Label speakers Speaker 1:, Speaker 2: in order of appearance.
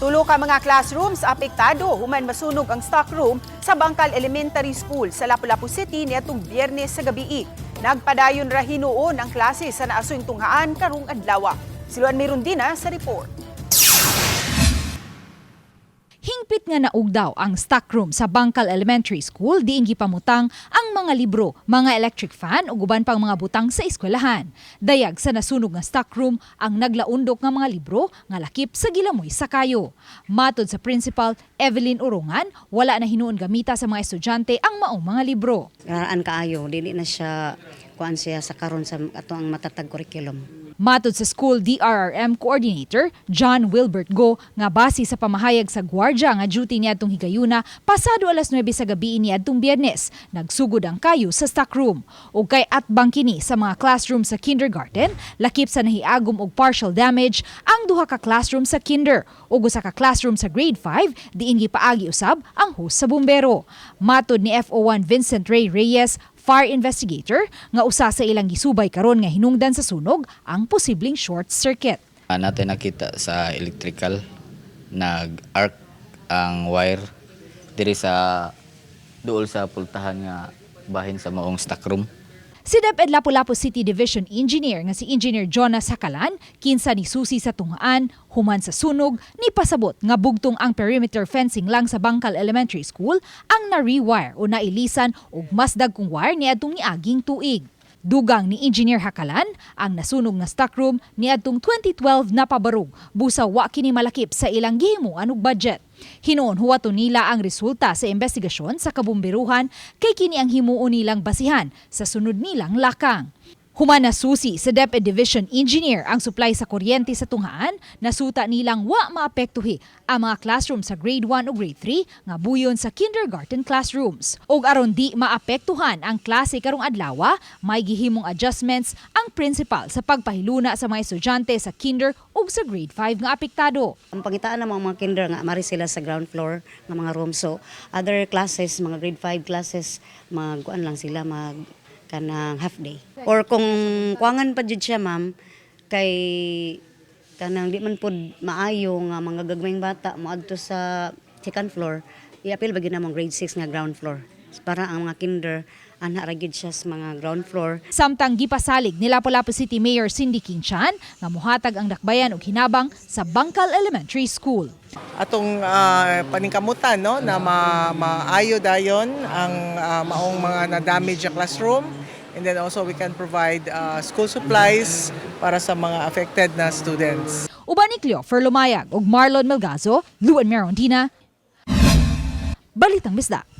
Speaker 1: Tulo ka mga classrooms apektado human masunog ang stockroom sa Bangkal Elementary School sa Lapu-Lapu City niadtong Biyernes sa gabii. Nagpadayon ra hinuon ang klase sa naasoy tunghaan karong adlaw. Si Luan Mirundina sa report.
Speaker 2: Hingpit nga naugdaw ang stockroom sa Bangkal Elementary School diin gipamutang ang mga libro, mga electric fan ug uban pang mga butang sa eskwelahan. Dayag sa nasunog nga stockroom ang naglaundok nga mga libro nga lakip sa gilamoy sa kayo. Matod sa principal Evelyn Urongan, wala na hinuon gamita sa mga estudyante ang maong mga libro.
Speaker 3: Karaan kaayo, dili na siya kuan siya sa karon sa ato ang matatag curriculum.
Speaker 2: Matod sa school DRRM coordinator John Wilbert Go nga base sa pamahayag sa gwardya nga duty niadtong higayuna pasado alas 9 sa gabi niadtong Biyernes, nagsugod ang kayo sa stockroom. Ug kay atbang kini sa mga classroom sa kindergarten, lakip sa nahiagom og partial damage ang duha ka classroom sa kinder ug usa ka classroom sa grade 5 diin gipaagi usab ang hose sa bumbero. Matod ni FO1 Vincent Ray Reyes, fire investigator, nga usa sa ilang gisubay karon nga hinungdan sa sunog ang posibleng short circuit.
Speaker 4: Natin nakita sa electrical, nag-arc ang wire diri sa duol sa pultahan nga bahin sa maong stockroom.
Speaker 2: Si DepEd Lapu-Lapu City Division Engineer nga si Engineer Jonas Hakalan, kinsa ni susi sa tunghaan, human sa sunog, ni pasabot nga bugtong ang perimeter fencing lang sa Bangkal Elementary School ang na-rewire o nailisan og mas dagkong wire niadtong niaging tuig. Dugang ni Engineer Hakalan, ang nasunog nga stockroom niadtong 2012 napabarog, busa wa kini malakip sa ilang gihimuan og budget. Hinuon huwato nila ang resulta sa investigasyon sa kabumberuhan kay kini ang himuon nilang basihan sa sunod nilang lakang. Human nasusi sa DepEd Division Engineer ang supply sa kuryente sa tunghaan, nasuta nilang wa maapektuhi ang mga classroom sa grade 1 o grade 3 nga buyon sa kindergarten classrooms. Og aron di maapektuhan ang klase karong adlaw, may gihimong adjustments ang principal sa pagpahiluna sa mga estudyante sa kinder ug sa grade 5 nga apektado.
Speaker 3: Ang pangitaan ng mga kinder nga mari sila sa ground floor nga mga room. So other classes, mga grade 5 classes, mag kuan lang sila, mag kanang half day. Or kung kuangan pa jud siya, ma'am, kay kanang di man pod maayo nga mga gagmayng bata moadto sa second floor, iapil ba gyud namong grade 6 nga ground floor para ang mga kinder ana ra gyud siya sa mga ground floor.
Speaker 2: Samtang gipasalig ni Lapu-Lapu City Mayor Cindy King Chan nga muhatag ang dakbayan og hinabang sa Bangkal Elementary School.
Speaker 5: Atong paningkamutan, no, na maayo dayon ang maong mga na-damage na classroom, and then also we can provide school supplies para sa mga affected na students.
Speaker 2: Uban ni Cleofer Lumayag ug Marlon Melgazo, Luan Merondina, Balitang Bisdak.